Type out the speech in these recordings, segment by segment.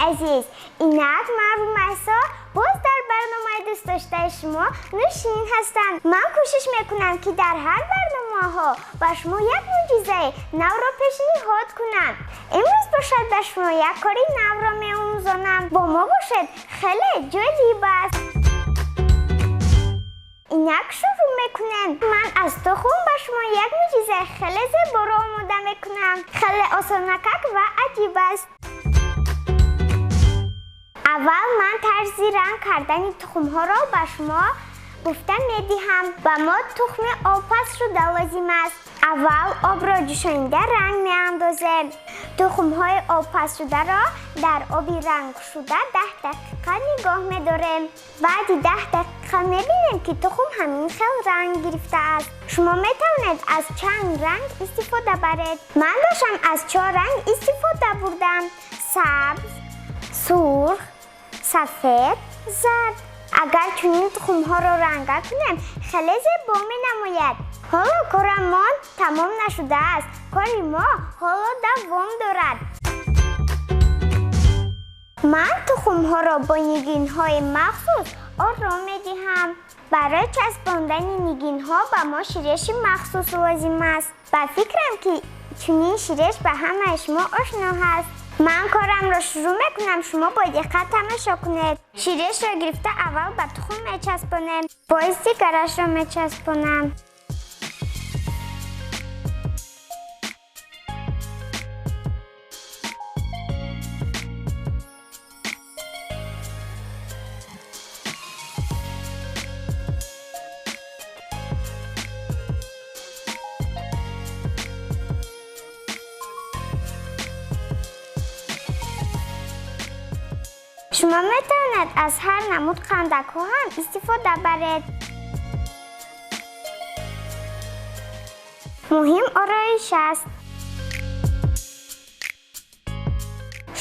Азиз, инак ман Румайсо боз дар барномаи дӯстдоштаи шумо Нӯшин ҳастам. Ман кӯшиш мекунам, ки дар ҳар барномаҳо ба шумо як мӯъҷизаи навро пешниҳод кунам. Имрӯз бошад ба шумо як кори навро меомӯзонам. Бо мо бошед, хеле ҷолиб аст. Инак шурӯъ мекунем. Ман аз тухм ба шумо як мӯъҷизаи хеле зеборо омода мекунам. Хеле осонакак ва аҷиб аст. Аввал ман тарзи ранг кардани тухмҳоро ба шумо гуфта медиҳам. Ба мо тухми обпазшуда лозим аст. Аввал обро ҷӯшонида ранг меандозем. Тухмҳои обпазшударо дар оби рангшуда 10 дақиқа нигоҳ медорем. Баъди 10 дақиқа мебинем, ки тухм ҳамин хел ранг гирифтааст. Шумо метавонед аз чанд ранг истифода баред. Ман бошам аз 4 ранг истифода бурдам: сабз, сурх, сафед, зард. Агар чунин тухмҳоро ранга кунем, хеле зебо менамояд. Ҳоло корамон тамом нашудааст. Кори мо ҳоло давом дорад. Ман тухмҳоро бо нигинҳои махсус ором медиҳам. Барои часпондани нигинҳо ба мо ширеши махсус лозим аст. Ба фикрам, ки чунин ширеш ба ҳамаи шумо ошно ҳаст. Ман корамро шурӯъ мекунам, шумо бо диққат тамошо кунед. Ширешро гирифта аввал ба тухм мечаспонем, боз дигарашро мечаспонам. Шумо метавонед аз ҳар намуд қандакҳо ҳам истифода баред. Муҳим ороиш аст.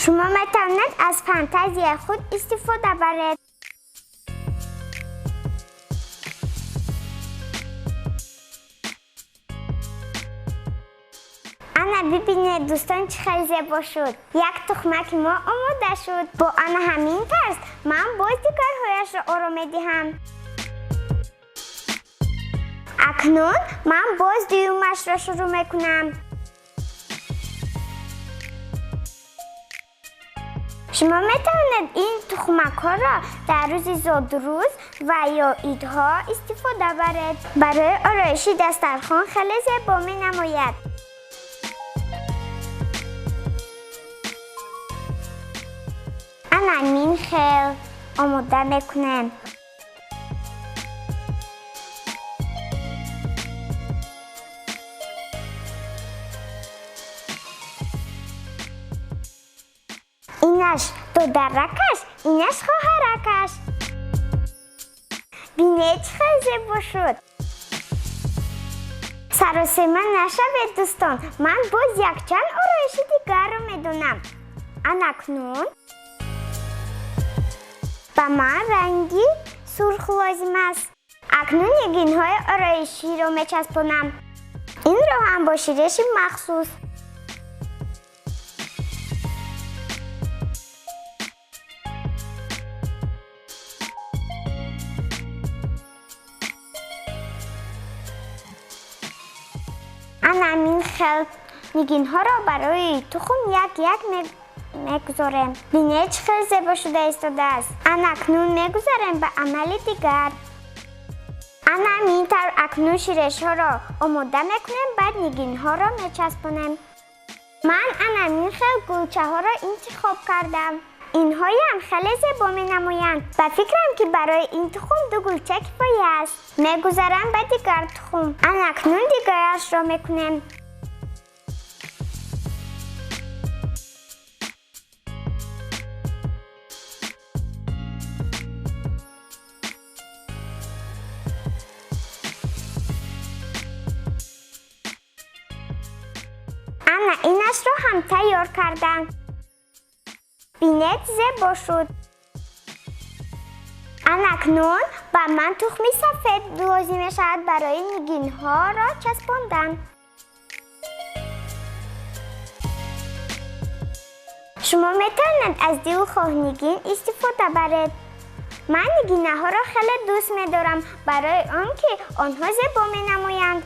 Шумо метавонед аз фантазияи худ истифода баред. Ана бибинед, дӯстон, чӣ хеле зебо шуд. Як тухмаки мо омода шуд. Бо ана ҳамин тарз ман боз дигарҳояшро оро медиҳам. Акнун ман боз дуюмашро шурӯъ мекунам. Шумо метавонед ин тухмакҳоро дар рӯзи зодрӯз ва ё идҳо истифода баред. Барои ороиши дастархон хеле зебо менамояд. Ана ҳамин хел омода мекунем. Инаш додаракаш, инаш хоҳаракаш. Бинед, чӣ хел зебо шуд. Саросема нашавед, дӯстон. Ман боз якчанд ороиши дигарро медонам. Анакнун ба ман ранги сурх лозим аст. Акнун нигинҳои ороиширо мечаспонам. Инро ҳам бо ширеши махсус. Ана ҳамин хел нигинҳоро барои тухм як-як мегузорем. Бинед, чӣ хел зебо шуда истодааст. Ана акнун мегузарем ба амали дигар. Ана ҳамин тавр акнун ширешҳоро омода мекунем, баъд нигинҳоро мечаспонем. Ман ана ҳамин хел гулчаҳоро интихоб кардам. Инҳоям хеле зебо менамоянд. Ба фикрам, ки барои ин тухм 2 гулча кифоя аст. Мегузарам ба дигар тухм. Ана акнун дигарашро мекунем. Ана инашро ҳам тайёр кардам. Бинед, зебо шуд. Ана акнун ба ман тухми сафед лозим мешавад барои нигинҳоро часпондан. Шумо метавонед аз дилхоҳ нигин истифода баред. Ман нигинаҳоро хеле дӯст медорам, барои он ки онҳо зебо менамоянд.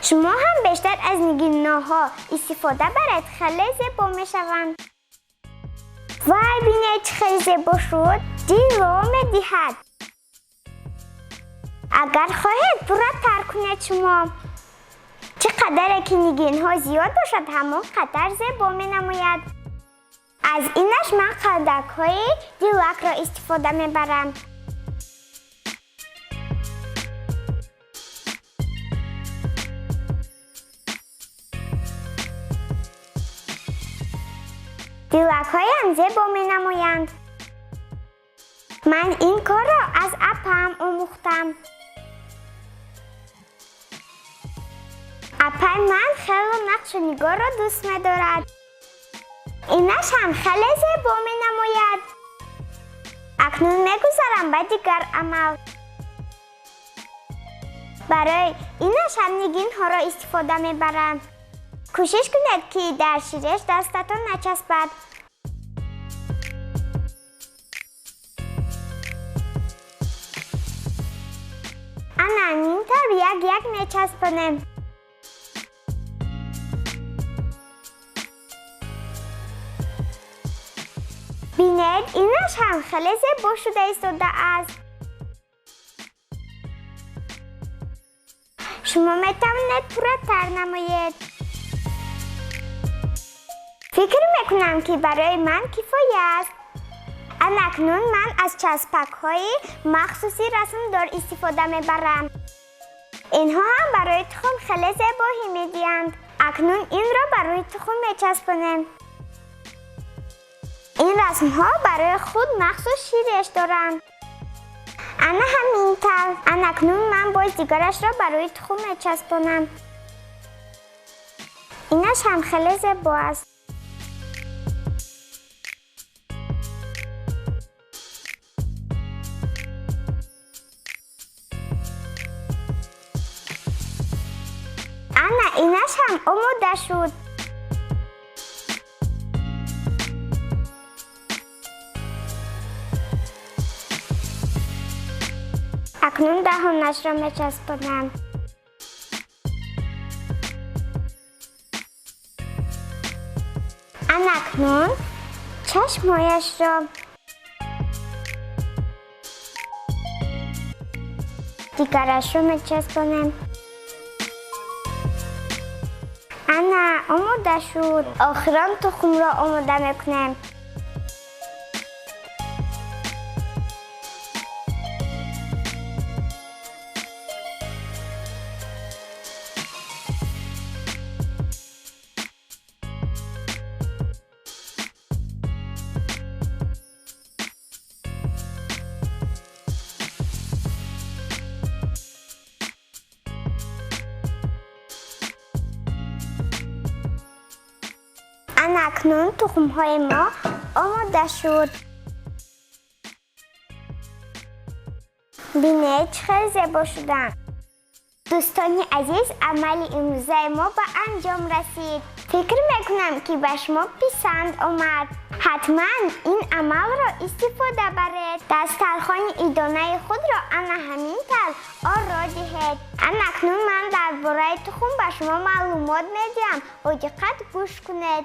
Шумо ҳам бештар аз нигинаҳо истифода баред, хеле зебо мешаванд. Вай, бинед чӣ хеле зебо шуд, ҷило медиҳад. Агар хоҳед пурратар кунед шумо. Чӣ қадаре ки нигинҳо зиёд бошад, ҳамон қадар зебо менамояд. Аз инаш ман қалдакҳои дилакро истифода мебарам. Дилакҳоям зебо менамоянд. Ман ин корро аз апаам омӯхтам. Апаи ман хеле нақшу нигорро дӯст медорад. Инаш ҳам хеле зебо менамояд. Акнун мегузарам ба дигар амал. Барои инаш ҳам нигинҳоро истифода мебарам. Кӯшиш кунед, ки дар ширеш дастатон начаспад. Ана ҳамин тавр як-як мечаспонем. Бинед, инаш ҳам хеле зебо шуда истодааст. Шумо метавонед пурратар намоед. Фикр мекунам, ки барои ман кифоя аст. Анакнун ман аз часпакҳои махсуси расмдор истифода мебарам. Инҳо ҳам барои тухм хеле зебоҳӣ медиҳанд. Акнун инро барои тухм мечаспонем. Ин расмҳо барои худ махсус ширеш доранд. Ана ҳамин тавр. Анакнун ман боз дигарашро барои тухм мечаспонам. Инаш ҳам хеле зебо аст. Ана инаш ҳам омода шуд. Акнун даҳонашро мечаспонам. Анакнун чашмҳояшро. Дигарашро мечаспонем. Ана омода шуд. Охирон тухмро омода мекунем. Анакнун тухмҳои мо омода шуд. Бинед, чӣ хеле зебо шуданд. Дӯстони азиз, амали имрӯзаи мо ба анҷом расид. Фикр мекунам, ки ба шумо писанд омад. Ҳатман ин амалро истифода баред. Дастархони идонаи худро ана ҳамин тавр оро диҳед. Анакнун ман дар бораи тухм ба шумо маълумот медиҳам. Бо диққат гӯш кунед.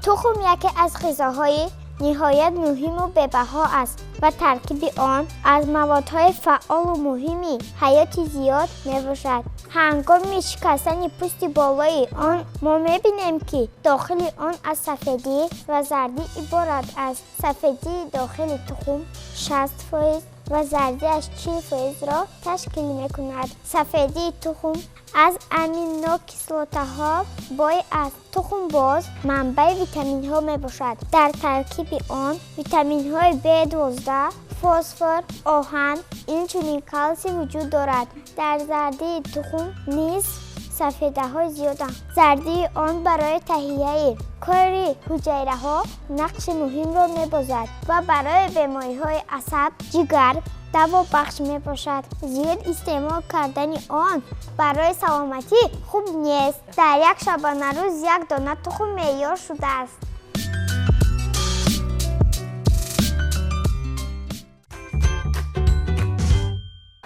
Тухм яке аз ғизоҳои ниҳоят муҳиму бебаҳо аст ва таркиби он аз маводҳои фаъолу муҳими ҳаёти зиёд мебошад. Ҳангоми шикастани пӯсти болои он мо мебинем, ки дохили он аз сафедӣ ва зардӣ иборат аст. Сафедии дохили тухм 60% ва зардиаш 40%-ро ташкил мекунад. Сафедии тухм аз аминокислотаҳо бой аст. Тухм боз манбаи витаминҳо мебошад. Дар таркиби он витаминҳои B12, фосфор, оҳан, инчунин калсий вуҷуд дорад. Дар зардии тухм низ сафедаҳои зиёданд. Зардии он барои таҳияи кори ҳуҷайраҳо нақши муҳимро мебозад ва барои бемориҳои асаб, ҷигар давобахш мебошад. Зиёд истеъмол кардани он барои саломатӣ хуб нест. Дар як шабонарӯз як дона тухм меъёр шудааст.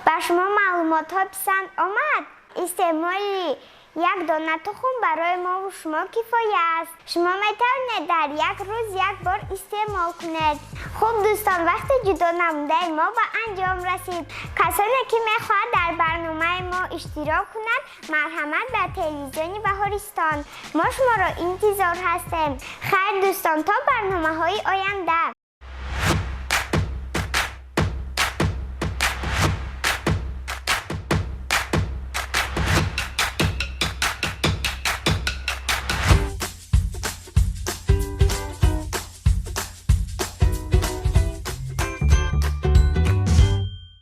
Ба шумо маълумотҳо писанд омад? Истеъмоли як дона тухм барои мову шумо кифоя аст. Шумо метавонед дар як рӯз як бор истеъмол кунед. Хуб, дӯстон, вақти ҷудо намудаи мо ба анҷом расид. Касоне ки мехоҳад дар барномаи мо иштирок кунад, марҳамат ба телевизиони Баҳористон. Мо шуморо интизор ҳастем. Хайр, дӯстон, то барномаҳои оянда.